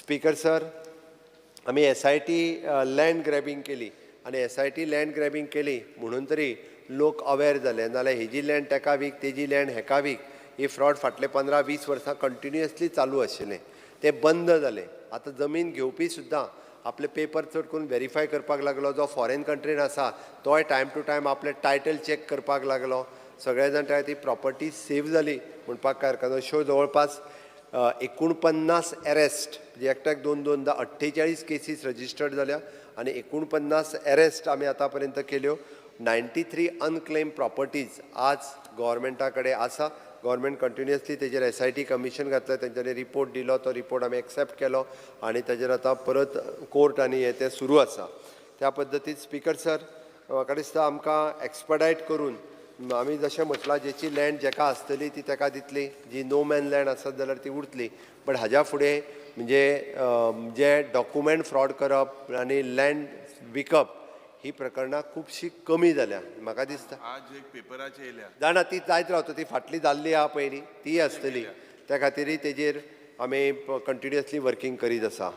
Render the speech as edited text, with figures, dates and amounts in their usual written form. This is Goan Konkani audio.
स्पीकर सर, आमी एसआयटी लँड ग्रॅबींग केली आनी एसआयटी लँड ग्रॅबींग केली म्हणून तरी लोक अवेर जाले. नाल्यार हेजी लँड तेका वीक, तेजी लँड हेका वीक, ही फ्रॉड फाटले 15-20 वर्सां कंटिन्युअसली चालू आशिल्लें, तें बंद जालें. आतां जमीन घेवपी सुद्दां आपले पेपर चड करून वेरीफाय करपाक लागलो. जो फॉरेन कंट्रीन आसा तोय टायम टू टायम आपले टायटल चॅक करपाक लागलो. सगळे जाण त्या ती प्रॉपर्टी सेफ जाली म्हणपाक काय हरकत ना. अश्यो जवळपास 49 एरेस्ट, म्हणजे एकट्याक दोन दोनदा 48 केसीस रजिस्टर्ड जाल्या आनी 49 एरेस्ट आमी आतां पर्यंत केल्यो. 93 अनक्लेम प्रॉपर्टीज आज गोवोरमेंटा कडेन आसा. गोवोरमेंट कंटिन्युअसली तेजेर एसआयटी कमिशन घातलें, तेंच्यांनी रिपोर्ट दिलो, तो रिपोर्ट आमी एक्सेप्ट केलो आनी तेजेर आतां परत कोर्ट आनी हें तें सुरू आसा. त्या पद्दतीन स्पीकर सर, म्हाका दिसता आमकां एक्सपडायट करून आमी जशें म्हटलां, जेची लँड जेका आसतली ती तेका दितली, जी नो मॅन लँड आसत जाल्यार ती उरतली. बट हाज्या फुडें म्हणजे जे डॉक्युमेंट फ्रॉड करप आनी लँड विकप ही प्रकरणां खुबशीं कमी जाल्या म्हाका दिसता. आज एक पेपराचेर येयल्या. जाणा, ती जायत रावता, ती फाटली जाल्ली आहा पयलीं तीय आसतली. त्या खातीरय तेजेर आमी कंटिन्युअसली वर्कींग करीत आसा.